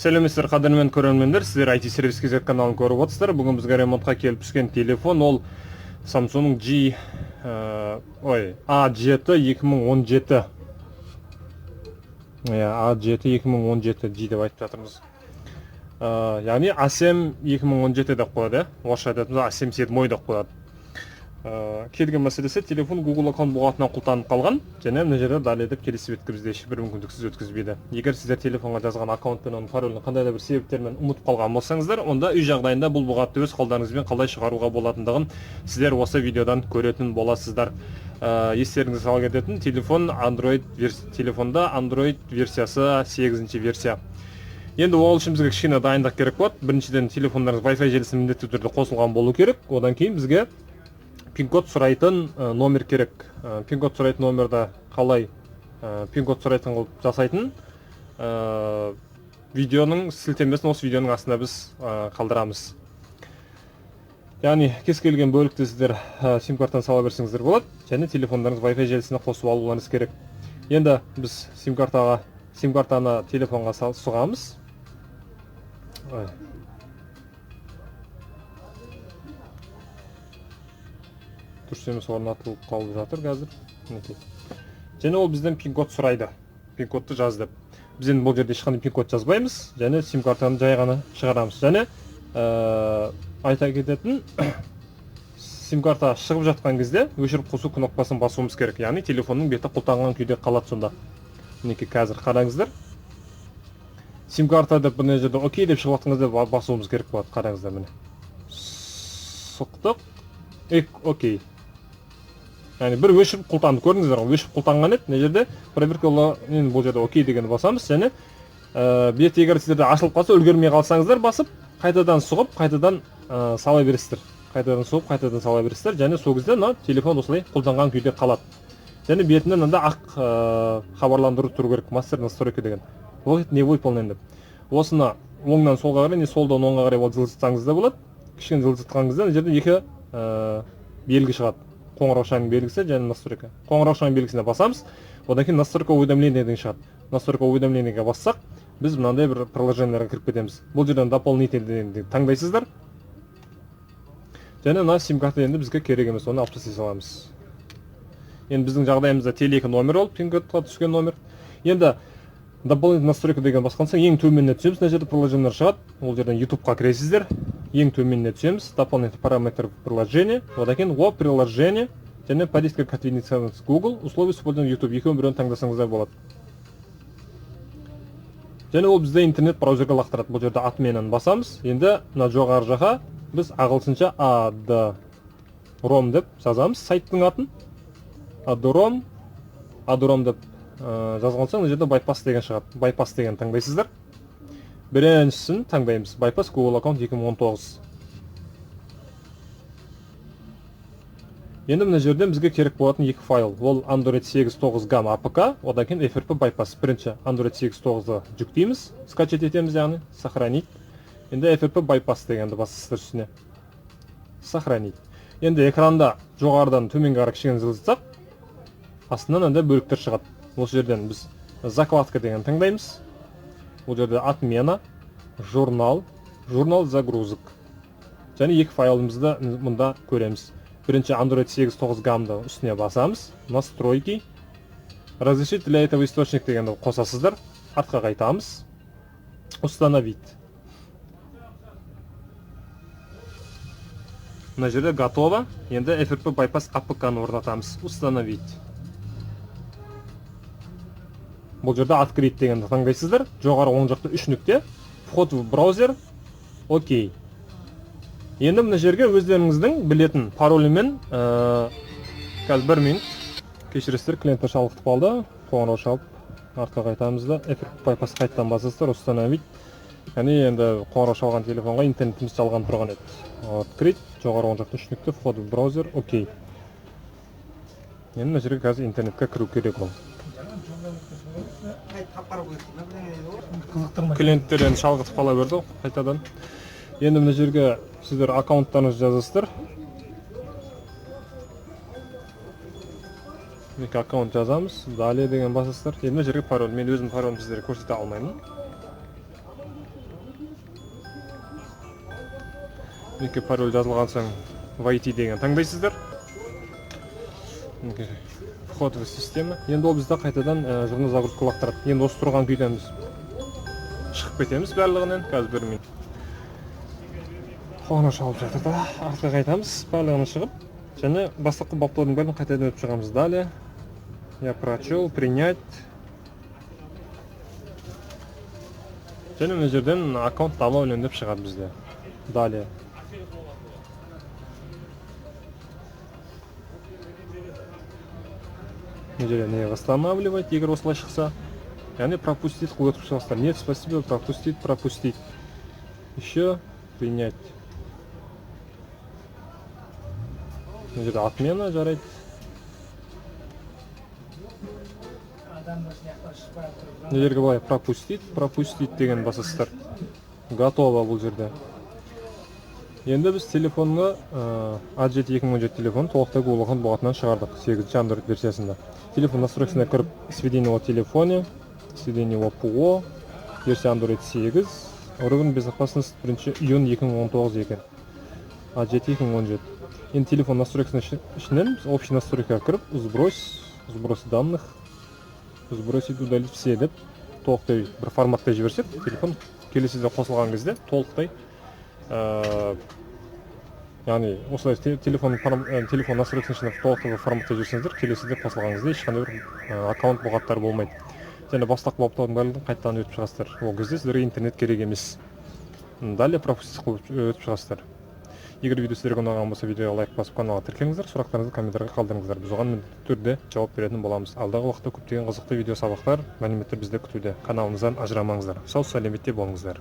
Сәлеметсіздер, қадірмен көрермендер, сіздер IT Service KZ каналын көріп отырсыздар. Бүгін бізге ремонтқа келіп түскен телефон ол Samsung G A7 2017. Иә, A7 2017 G деп айтып жатырмыз. Яғни A7 2017 деп қояды, орысша айтатын болсақ A7 7 деп қояды. Келген мәселесі, телефон Google аккаунт бұғатынан құлтанып қалған және мына жерде далее деп келесі бетке бізді ешбір мүмкіндіксіз өткізбейді. Егер сіздер телефонға жазған аккаунт пен оның паролін қандай да бір себептермен ұмытып қалған болсаңыздар, онда үй жағдайында бұл бұғатты өз қолдарыңызбен қалай шығаруға болатындығын сіздер осы видеодан көретін боласыздар. Естеріңізге сала кететін, телефон Android телефонда Android версиясы 8-ші версия. Енді ол үшін бізге кішкене дайындық керек болады. Біріншіден, телефондарыңыз Wi-Fi желісіне міндетті түрде қосылған болу керек. Одан кейін бізге пин-код сұрайтын номер керек. Пин-код сұрайтын номерді қалай пин-код сұрайтын қылып жасайтын видеоның сілтемесін осы видеоның астына біз қалдырамыз. Яғни кез келген бөлікті сіздер сим-картаны сала берсеңіздер болады және телефондарыңыз Wi-Fi желісіне қосып алуларыңыз керек. Енді біз сим-картаны телефонға сұғамыз. Ой. Дұрыс емес орнатылып қалып жатыр қазір. Мінекей. Және ол бізден пин-код сұрайды. Пин-кодты жаз деп. Біз енді бұл жерде ешқандай пин-код жазбаймыз және сим-картаны жай ғана шығарамыз. Және айта кететін, сим-карта шығып жатқан кезде өшіріп қосу кнопкасын басуымыз керек. Яғни телефонның беті құлтанған күйде қалады сонда. Мінекей, қазір қараңыздар. Сим-карта деп мына жерде окей деп шығып жатқан кезде басуымыз керек болады. Қараңыздар, міне. Сұқтық. Окей. Яғни бір өшіріп құлтанды, көрдіңіздер ғой, өшіріп құлтанған еді. Мына жерде проверка, енді бұл жерде окей дегенді басамыз және бет егер сіздерде ашылып қалса, үлгермей қалсаңыздар, басып қайтадан сұғып, қайтадан сала бересіздер. Қайтадан сұғып, қайтадан сала бересіздер және сол кезде мына телефон осылай құлтанған күйде қалады. Және бетінде мында ақ хабарландыру тұру керек, мастер настройка деген. Вход не выполнен деп. Осыны оңнан солға қарай, не солдан оңға қарай ол жылжытсаңыз да болады. Кішкене жылжытқан кезде мына жерде екі белгі шығады. Қоңыраушаның белгісі және настройка. Қоңыраушаның белгісіне басамыз. Одан кейін настройка уведомления деген шығады. Настройка уведомлениеге бассақ, біз мынандай бір приложениелерге кіріп кетеміз. Бұл жерден дополнительный дегенді таңдайсыздар. Және мына сим-карта енді бізге керек емес, оны алып тастай саламыз. Енді біздің жағдайымызда теле екі номер болып, пин-кодқа түскен номер. Енді дополнительный настройка деген басқан соң ең төменіне түсеміз. Мына жерде приложениелер шығады. Ол жерден YouTube-қа кіресіздер. Ең төменіне түсеміз. Дополнительный параметр приложения. Одан кейін о приложение және подписка конфиденциальность Google, условия использования YouTube, екеуінің біреуін таңдасаңыздар болады. Және ол бізде интернет браузерге лақтырады. Бұл жерде отменаны басамыз. Енді мына жоғары жаққа біз ағылшынша AdRom деп жазамыз, сайттың атын. AdRom, AdRom деп жазған соң мына жерде bypass деген шығады. Bypass деген таңдайсыздар. Біріншісін таңдаймыз. Bypass Google аккаунт 2019. Енді мына жерден бізге керек болатын екі файл. Ол Android сегіз тоғыз гамма эй пи кей, одан кейін эф эр пи bypass. Бірінші Android сегіз тоғызды жүктейміз, скачать етеміз, яғни сохранить. Енді эф эр пи bypass дегенді басасыздар үстіне. Сохранить. Енді экранда жоғарыдан төменге қарай кішкене жылжытсақ, астынан мынандай бөліктер шығады. Осы жерден біз закладка деген таңдаймыз. Бұл жерде отмена, журнал, журнал загрузок. Және екі файлымызды мұнда көреміз. Бірінші Android сегіз тоғыз гаммды үстіне басамыз. Настройки. Разрешить для этого источник дегенді қосасыздар. Артқа қайтамыз. Установить. Мына жерде готово. Енді эф эр пи bypass эй пи кей-ны орнатамыз. Установить. Бұл жерде открыть дегенді таңдайсыздар. Жоғары оң жақта үш нүкте. Вход в браузер. Окей. Енді мына жерге өздеріңіздің білетін паролімен, қазір бір минут. Кешіресіздер, клиенттер шалқытып қалды. Қоңырау шалып артқа қайтамыз да эф эр пи bypass қайтадан басасыздар, установить. Яғни енді қоңырау шалған телефонға интернетіміз жалғанып тұрған еді. Открыть, жоғары оң жақта үш нүкте, вход в браузер, окей. Енді мына жерге қазір интернетке кіру керек ол. Клиенттер енді шалғытып қала берді ғой қайтадан. Енді мына жерге сіздер аккаунттарыңызды жазасыздар. Екі аккаунт жазамыз. Далее деген басасыздар. Енді мына жерге пароль. Мен өзім паролімді сіздерге көрсете алмаймын. Мінекей, пароль жазылған соң «Войти» деген таңдайсыздар. Мінекей, «Вход в систему». Енді ол бізді қайтадан жұрны загрузка лақтырады. Енді осы тұрған күйден біз шығып кетеміз барлығынан. Қазір бір минут, қоңырау шалып жатыр да. Артқа қайтамыз, барлығынан шығып және бастапқы баптаудың бәрін қайтадан өтіп шығамыз. Далее, я прочел, принять. Және мына жерден «Аккаунт добавлен» деп шығады бізде. Далее. Мына жерде не восстанавливать, егер осылай шықса, яғни пропустить қылып өтіп шығасыздар. Нет, спасибо, пропустить, пропустить, еще, принять. Мына жерде отмена, жарайды. Мына жерге былай пропустить, пропустить деген басасыздар. Готово. Бұл жерде енді біз телефонды, A7 2017 телефон, толықтай Google аккаунт бұғатынан шығардық. 8 Android версиясында телефон настройкасына кіріп, сведение о телефоне, сведение о ПО, версия Android 8, уровень безопасности 1 июнь 2019 екен. A7 2017. Енді телефон настройкасының ішінен біз общий настройкаға кіріп, сброс, сброс данных, сбросить, удалить все деп толықтай бір форматта жіберсек, телефон келесіде қосылған кезде толықтай, яғни осылай телефон настройкасының ішінде толықтай бір форматта жіберсеңіздер, келесіде қосылған кезде ешқандай бір аккаунт бұғаттары болмайды және бастапқы баптаудың барлығын қайтадан өтіп шығасыздар. Ол кезде сіздерге интернет керек емес. Далее, пропустить қылып өтіп шығасыздар. Егер видео сіздерге ұнаған болса, видеоға лайк басып, каналға тіркеліңіздер, сұрақтарыңызды комментарийға қалдырыңыздар, біз оған міндетті түрде жауап беретін боламыз. Алдағы уақытта көптеген қызықты видео сабақтар, мәліметтер бізді күтуде. Каналымыздан ажырамаңыздар. Сау сәлеметте болыңыздар.